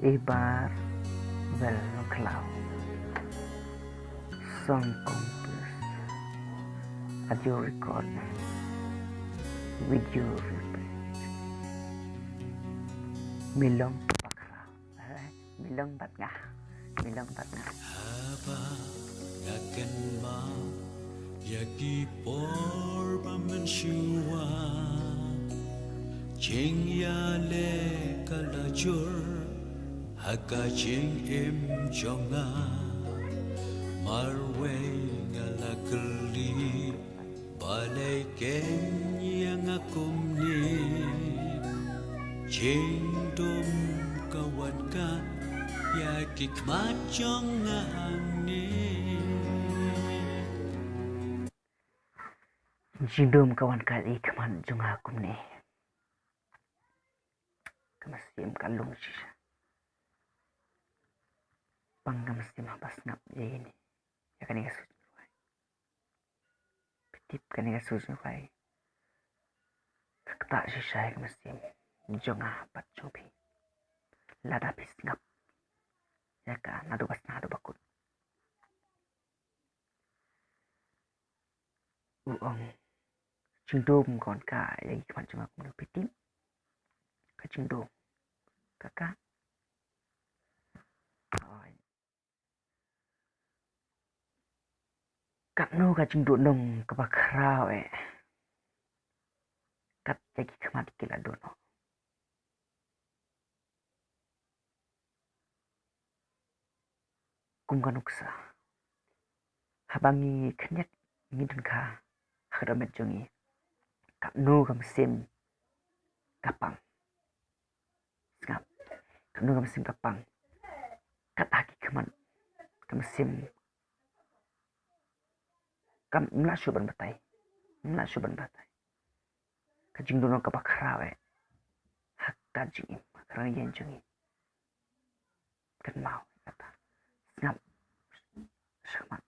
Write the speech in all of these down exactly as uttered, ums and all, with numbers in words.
Ibar Bel Nongkhlaw. Song compose. Audio record. Video record. Milong Bakhraw. Eh, Milong bad nga. Milong bad nga. Haba nga kynmaw ïa ki por ba mynshuwa, jingïaleh ka la jur ha ka jingim jong nga. Marwei nga la kylli, balei kein ïa nga kumne? Jingdum ka wan kat ïa ki khmat jong nga hangne. Jingdum ka wan kat ïa ki khmat jong nga kumne. Ka mynsiem ka lung shisha. Pang ka mynsiem haba sngap ïa ine, ïa kane ka sur jingduwai. Phi tip kane ka sur jingduwai ka ktah shisha ïa ka mynsiem jong nga bad jong phi. Lada phi sngap ïa ka naduh ba sna haduh ba kut. U ong, jingdum ka wan kat ïa ki khmat jong nga kumne, phi tip? Ka jingdum ka kat. Katno ka jingduhnong kaba khraw eh. Kat ïa ki khmat ki la duh noh. Kum ka nuksa, haba ngi khyndiat ngi don ka ha ka met jong ngi, katno ka mynsiem ka pang. Sngap. Katno ka mynsiem ka pang. Kat ha ki khmat ka mynsiem kam lah shuh ban batai. Kam lah shuh ban batai. Ka jingduhnong kaba khraw eh ha ka jingim, ha ka rangïain jong ngi. Kynmaw kata. Sngap. Shakhmat.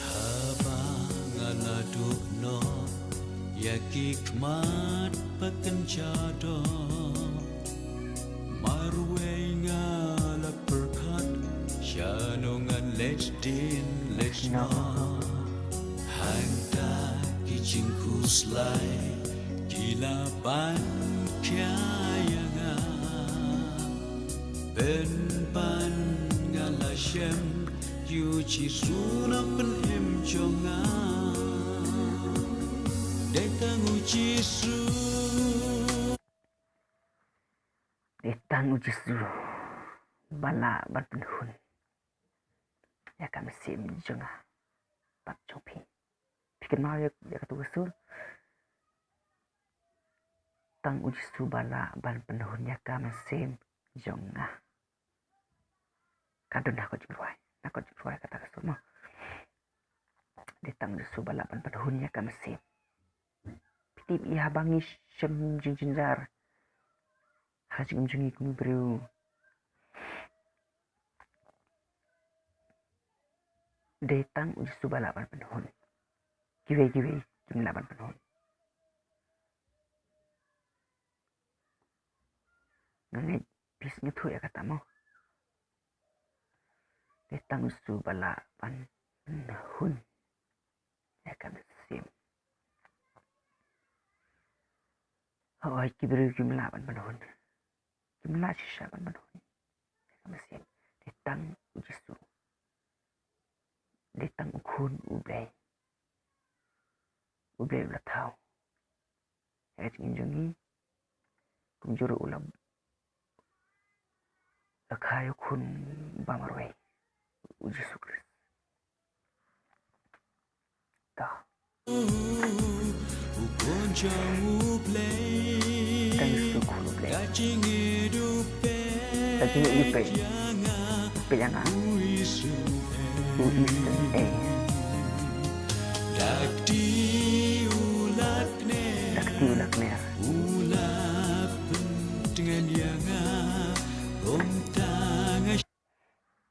Haba nga la duh noh ïa ki khmat ba kynja doh, marwei nga la pyrkhat shano ngan leit dien leit noh. Hangta ki jingkhuslai ki la ban khia ïa nga. Pynban nga la shem ïa u Jisu na pynhun jong nga. Dei tang u Jisu. Dei tang u Jisu ba lah ban pynhun ïa ka mynsiem jong nga bad jong phi. Phi kynmaw ïa, ïa katu ka sur. Tang u Jisu ba lah ban pynhun ïa ka mynsiem jong nga. Ka don ha ka jingrwai, ha ka jingrwai kata ka sur mo. Dei tang u Jisu ba lah ban pynhun ïa ka mynsiem. Phi tip ïa haba ngi shem jingjynjar ha ka jingim jong ngi kum ki briew. Dei tang u Jisu ba lah ban pynhun. Kiwei kiwei kim lah ban pynhun. Nga ngeit phi sngewthuh ïa kata mo. Dei tang u Jisu ba lah ban pynhun ïa ka mynsiem. Hooid, ki briew kim lah ban pynhun. Kim lah shisha ban pynhun ïa ka mynsiem. Dei tang u Jisu. Dei tang u Khun U Blei. U Blei u la thaw ïa ka jingim jong ngi. Kumjuh ruh u la, la kha ïa u Khun ba marwei, u Jisu Khrist. Ta. Tang u Khun U Blei. Ka jingïeit u peit, u peit ïa nga. U Easter egg. Da kti u la kner. Da kti u la kner. U la pyntngen ïa nga.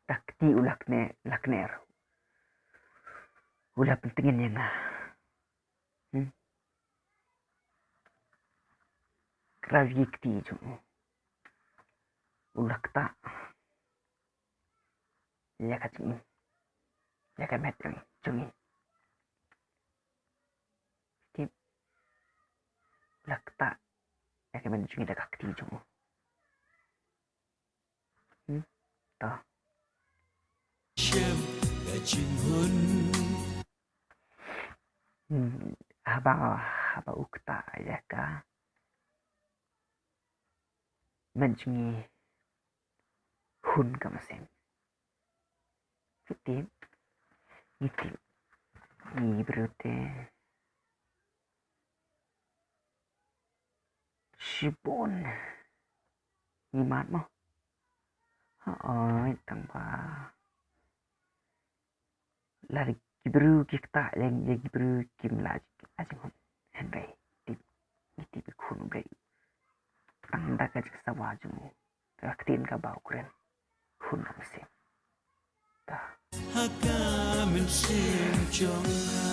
Da kti u la kner, la kner. U la pyntngen ïa nga. Hmm. Kra ïa ki kti jong u. U la ktah ïa ka jingim, ïa ka met jong ngi. Tip. U la ktah ïa ka met jong ngi da ka kti jong u. Hmm. To. Shem ka jinghun. Hmm. Haba, haba u ktah ïa ka met jong ngi, hun ka mynsiem. Ngi tip, ngi tip, ngi briew te shibun ngi mad mo. Hooid, tang ba lada ki briew ki ktah ïa, ïa ki briew kim lah, lah jinghun. Hynrei tip, ngi tip ïa ka khun U Blei. Tang da ka jingsawa jong u, ka ktien kaba u kren, hun ka mynsiem. Ta. Ha ka mynsiem jong nga.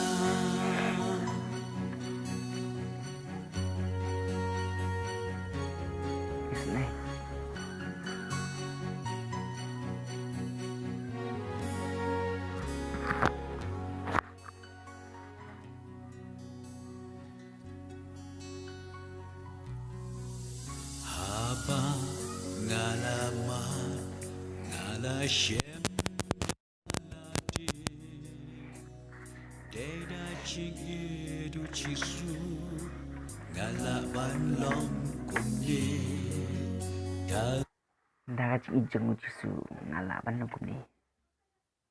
Isnei. Haba nga la mad, nga la shem, nga la dih. Dei da jingïeit u Jisu nga lah ban long kumne. Ka Da ka jingïeit jong u Jisu nga lah ban long kumne.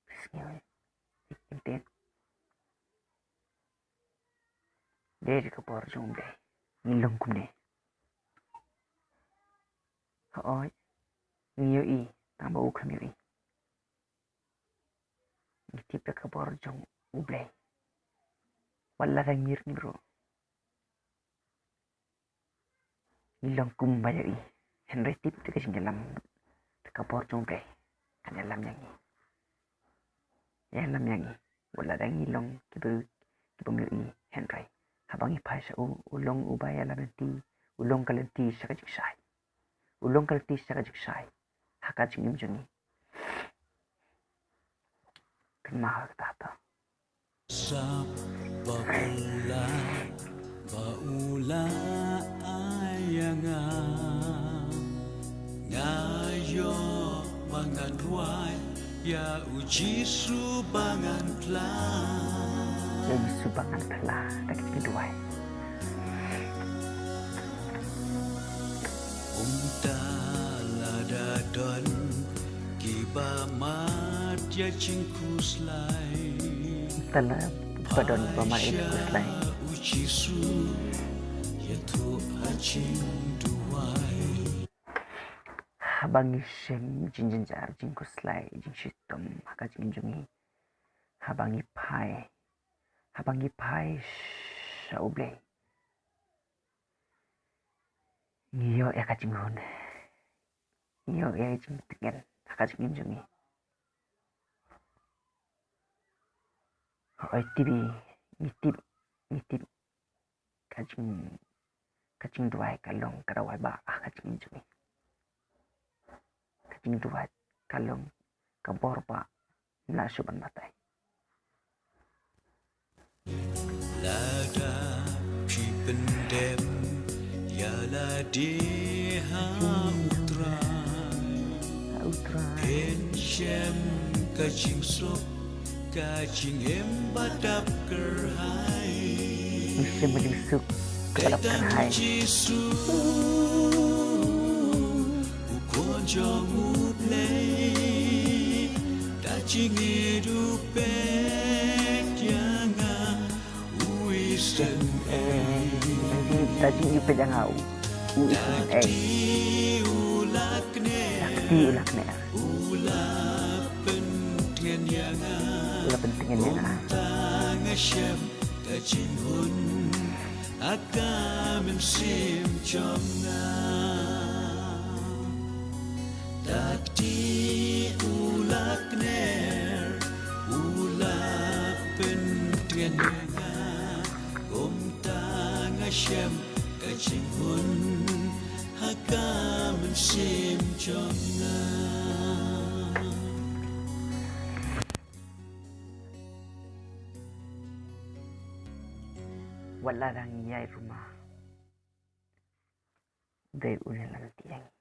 Phi sngew ïa kine. Dei da ka bor jong U Blei ngi long kumne. Hooid, ngi ïohi, tang ba u khlem ïohi. Ngi tip da ka bor jong U Blei. Wat la da ngi ruh ngi long kumba ïohi. Hynrei tip da ka jingïalam, da ka bor jong U Blei, kan ïalam ïa ngi. Ïalam ïa ngi. Wat la da ngi long ki briew ki bym ïohi, hynrei haba ngi phai sha u, u long uba ïalam lynti, u long ka lynti sha ka jingshai. U long ka lynti sha ka jingshai ha ka jingim jong ngi. Kynmaw ha kata. Sap ba u la, ba u la ai ïa nga. Nga ïoh ba ngan duwai ïa u Jisu ba ngan phla. Ïa u Jisu ba ngan phla, da ka jingduwai. Kumta lada don kiba mad ïa jingkhuslai. Kumta lada don kiba mad ïa jingkhuslai. Ai sha u Jisu, ïathuh ha jingduwai. Haba ngi shem jingjynjar, jingkhuslai, jingshitom ha ka jingim jong ngi. Haba ngi phai, haba ngi phai sha U Blei, ngi ïoh ïa ka jinghun. Ngi ïoh ïa ka jingtngen ha ka jingim jong ngi. Hooid, tip, ngi tip, ngi tip. Ka jing, ka jingduwai ka long ka dawai ba ha ka jingim jong ngi. Ka jingduwai ka long ka bor ba ngim lah shuh ban batai. Lada phi pyndem ïalade ha U Trai, ha U Trai, phin shem ka jingsuk, ka jingim ba dap kyrhai. Phin shem ka jingsuk ba dap kyrhai. Dei tang Jisu, u Khun jong U Blei, da jingïeit u peit ïa nga, u isynei. Da jingïeit u peit ïa nga, u, u isynei. Da kti u la kner, da kti u la kner, u la pyntngen ïa nga, u la pyntngen ïa nga. Kumta nga shem ka jinghun ha ka mynsiem jong nga. Da kti u la kner, u la pyntngen ïa nga. Kumta nga shem ka jinghun Ka mynsiem jong nga. Wat la dang ïai ruma, dei u ne la tieng.